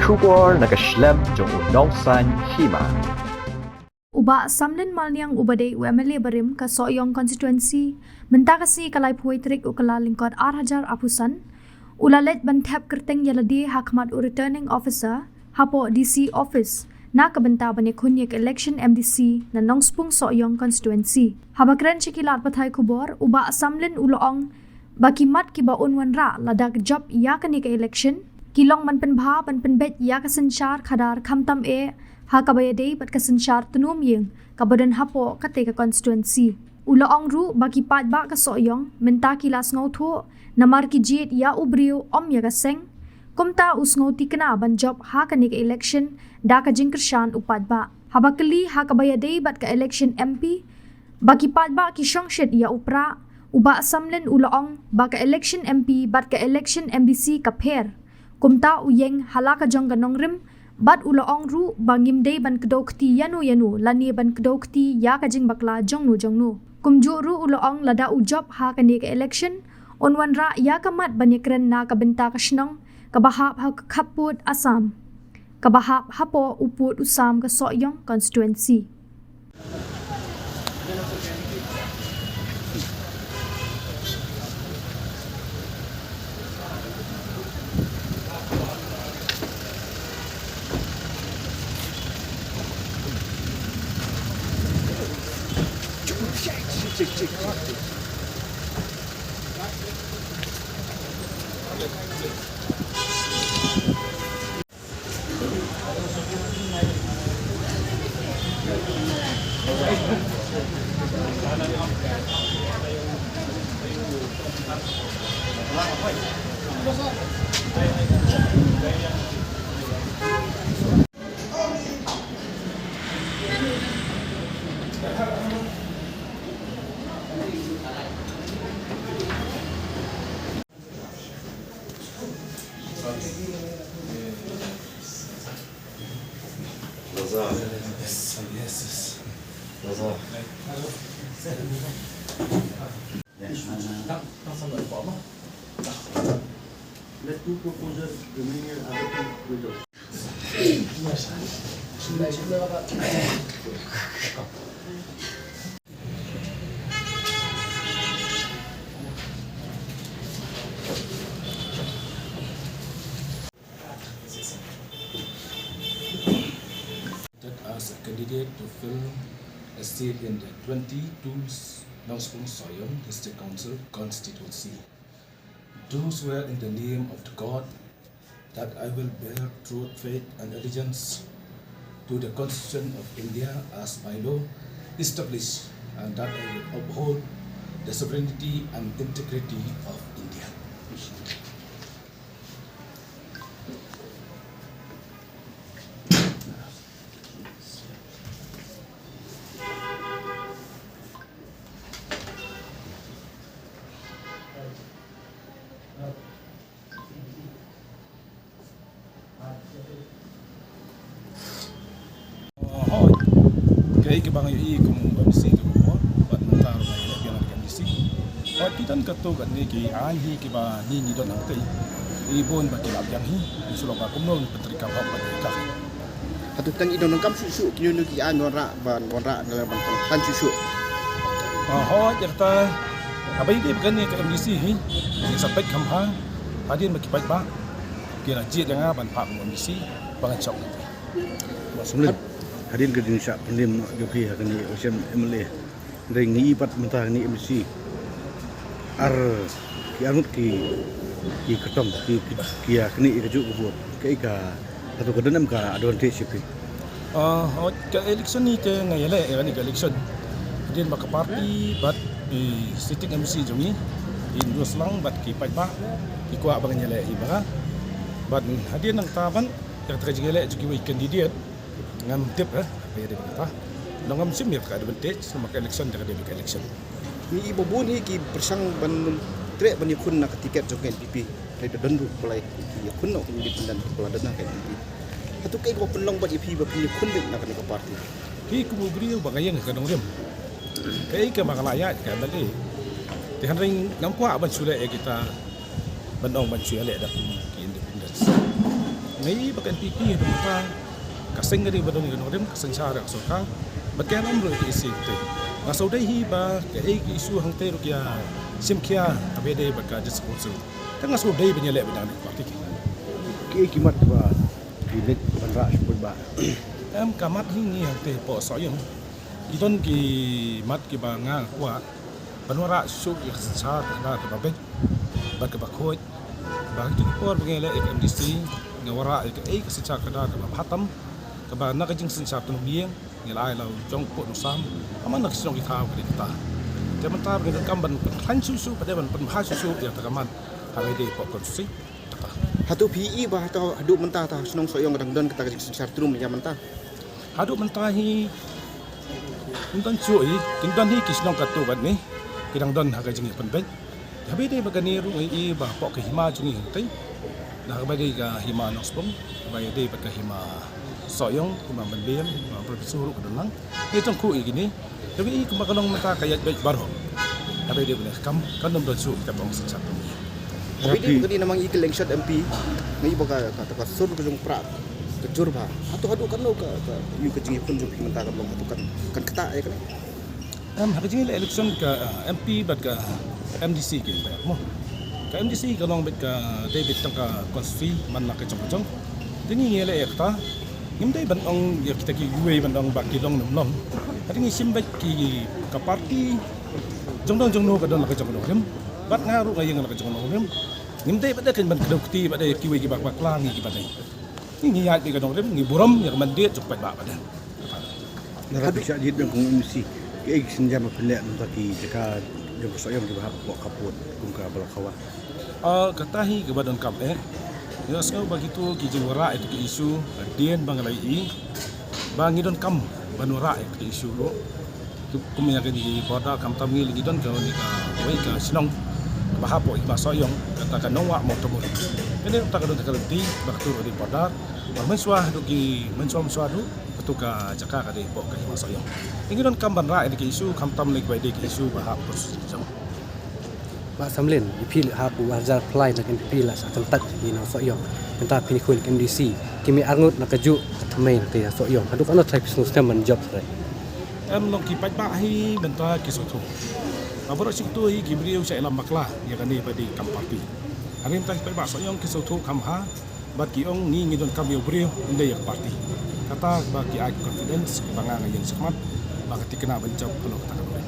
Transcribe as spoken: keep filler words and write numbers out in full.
Khubor na ka shlem jong u nongsaiñ hima. U Bah Samlin Malniang uba dei u M L A barim ka Sohiong Constituency, mynta ka sngi ka laiphew tarik u Kyllalyngkot ar hajar arphew san, u la leit ban thep kyrteng ïa lade ha khmat u Returning Officer hapoh D C Office na ka bynta ban ïakhun ïa ka election M D C na Nongspung Sohiong Constituency. Haba kren sha ki lad pathai khubor, u Bah Samlin u la ong ba ki mat kiba un wanrah lada ka jop ïa kane ka election ki long ban pynbha ban pynbeit ïa ka synshar khadar khamtam eh ha kaba ïadei bad ka synshar tnum ïing kaba don hapoh katei ka constituency. U la ong ruh ba ki paidbah ka Sohiong mynta ki la sngewthuh namar ki jied ïa u briew ym ïa ka seng. Kumta u sngew tikna ban jop ha kane ka election da ka jingkyrshan u paidbah. Haba kylli ha kaba ïadei bad ka election M P ba ki paidbah ki shongshit ïa u prah, u Bah Samlin u la ong ba ka election M P bad ka election M D C ka pher. Kumta u ïeng ha la ka jong ka nongrim bad u la ong ruh ba ngim dei ban kdew kti ïano ïano lane ban kdew kti ïa ka jingbakla jongno jongno. Kumjuh ruh u la ong lada u jop ha kane ka election un wanrah ïa ka mat ban ïakren na ka bynta ka shnong kaba hap ha ka khappud Assam, kaba hap hapoh u pud u sam ka Sohiong Constituency. Let two proposals remaining as a widow. That as a candidate to fill a seat in the twenty-two Nongspung Sohiong District Council constituency. Do swear in the name of the God that I will bear true faith and allegiance to the Constitution of India as by law established, and that I will uphold the sovereignty and integrity of India. Hooid, kaei kaba nga ïohi kum u M D C ka bor bad mynta ruh nga ïaleh biang da ka M D C. Hooid, ki don katto katne ki aiñ hi kiba ngi ngi don hangtei. I bun ba ki lah biang hi, shu long ba kumno ngi pyntrei kam hok bad ka. Hato tang i don nang kam shuh shuh kino kino ki aiñ wanrah ban wanrah na ban pynplan shuh shuh. Ah, hooid, ïa kata, haba ïadei bad kane ka M D C hi, ngi sa peit kham bha, hadien ba ki paidbah ki la jied ïa nga ban phah kum M D C ba ngan shong. Bah Sumlin, hadien ka jingshah pynlem jong phi ha kane u shem M L A, hynrei ngi i pat mynta kane M D C ar, ki arngut ki, ki kyrtong ki, ki, ki ïa kane ïa kajuh ka vote. Kaei ka, hato ka don em ka advantage ïa phi? Ah, hooid, ka election hi te nga ïaleh ïa kane ka election. Hadien ba ka party bad i sitting M D C jong ngi i endorse lang bad ki paidbah ki kwah ba ngan ïaleh hi bha. Bad hadien nangta ban ïa kata ka jingïaleh jong kiwei candidate ngam tip eh ba ïadei bad kata. Nongam shim ïa ka advantage namar ka election te ka dei ka election. Ngi i ba bun hi ki pyrshang ban treh ban ïakhun na ka tiket jong ka N P P. Hynrei da don ruh ba la ïakhun noh ki independent ba la don na ka N P P. Hato kaei kaba pynlong bad ïa phi ba phin ïakhun beit na kane ka party? Phi kum u briew ba nga ïeng ha ka nongrim, kaei kaba nga la ïaid ka M L A. Te hynrei ngam kwah ban shu leh ïa kita ban ong ban shu ïaleh da kum ki independent. Nga i ba ka N P P ha mynta ka seng ka dei ba don ïa ka nongrim, ka synshar ïa ka sorkar bad ka M N R ïa ka E C te. Nga sngewdei hi ba kaei ka issue hangtei ruh ka shim khia ha ba ïadei bad ka District Council. Te nga sngewdei ban ïaleh bad ka party. Kiei ki mat ba ki leit ban rah sha paidbah? Em, ka mat hi ngi hangtei hapoh Sohiong ki don ki mat kiba nga kwah ban wanrah shuh ïa ka synshar khadar kaba beit bad kaba khuid. Ba ha kito ki por ba nga ïaleh ïa ka M D C nga wanrah ïa kaei ka synshar khadar kaba bha tam, kaba na ka jingsynshar tnum ïing ngi la ai la u jong u pud u sam, ha man la ki shnong ki thaw ka dei kata. Te mynta ba ngi donkam ban pynkhlaiñ shuh shuh, bad ban pynbha shuh shuh ïa kata ka mat ha ba ïadei hapoh constituency. Hato phi i ba hato haduh mynta ha shnong Sohiong ka dang don kata ka jingsynshar tnum ïa mynta? Haduh mynta hi ym don shuh hi, kin don hi ki shnong katto katne ki dang don ha ka jingïapynbeit. Ha ba ïadei bad kane ruh nga i ba hapoh ka hima jong ngi hangtei, na ka ba dei ka hima Nongspung, ka ba ïadei bad ka hima Sohiong, hima Mylliem, hima Professor ruh ka don lang. Ngi jong khuh ïa kine. Te ba i kumba ka long mynta ka ïaid beit baroh. Ka ba ïadei bad ka kam kan ym don shuh kita ba ong synshar. Ka ba ïadei bad kane namar i ka election M P, nga i ba ka, ka, ka sur ka jong Prah ka jur bha. Hato haduh katno ka, ka ïu ka jingïakhun jong phi mynta ka long hato kan, kan ktah ïa kane? Em, ha ka jingïaleh election ka, ah, M P bad ka M D C ki ïa mo. Ka M D C ka long beit ka dei beit tang ka constituency man la ka jong ka jong. Te ngi ïaleh ïa kata. Ngim dei ban ong ïa kita kiwei ban ong ba ki long ne ym long. Hynrei ngi shim beit ki ka party jong dong jong no ka don la ka jong ka nongrim. Bad nga ruh nga ïeng la ka jong ka nongrim. Ngim dei bad dei kan ban kdew kti bad dei kiwei kiba bakla ngi kiba dei. Ngi ïaid beit ka nongrim, ngi burom ïa ka mandate jong ka paidbah bad dei. Haduh sha jied jong ka M D C, kiei ki sienjam ba phin leh na bynta ki jaka jong ka Sohiong kiba hap hapoh ka pud kum ka Block Hawa? Ah, kata hi kaba donkam eh. Nga sngew ba kito ki jingwanrah ïa kito ki issue hadien ba nga la ïohi ba ngi donkam ban wanrah ïa kito ki issue ruh. Kum ïa kane ka border, khamtam ngi la ngi don kawei ka, kawei ka shnong kaba hap hapoh hima Sohiong, kata ka Nongwah Mawtamur. Kane kata ka don ka lynti ba kato ka dei border. Ba mynshuwa haduh ki, mynshuwa mynshuwa haduh kato ka jaka ka dei hapoh ka hima Sohiong. Ngi donkam ban rah ïa kane ka issue, khamtam lei kaba dei ka issue ba hap hapoh Sohiong. Bah Samlin, ïa phi la ha u arhajar phra na ka N P P la shah kyntait ïa i Nongsohiong. Mynta phin ïakhun ka M D C, ki mih arngut na kajuh ka thymmei na ka Sohiong. Haduh katno trai phi sngewsynei ban jop trai? Em, long ki paidbah hi mynta ki sngewthuh. Ba baroh shi katta hi ki briew shah ïalam bakla ïa kane ba dei kam party. Hynrei mynta ki paidbah Sohiong ki sngewthuh kham bha. Bad ki ong ngi ngi donkam ïa u briew, ym dei ïa ka party. Kata ba ki ai confidence kaba nga nga ïeng shakhmat ba ka thikna ban jop halor kata ka dei.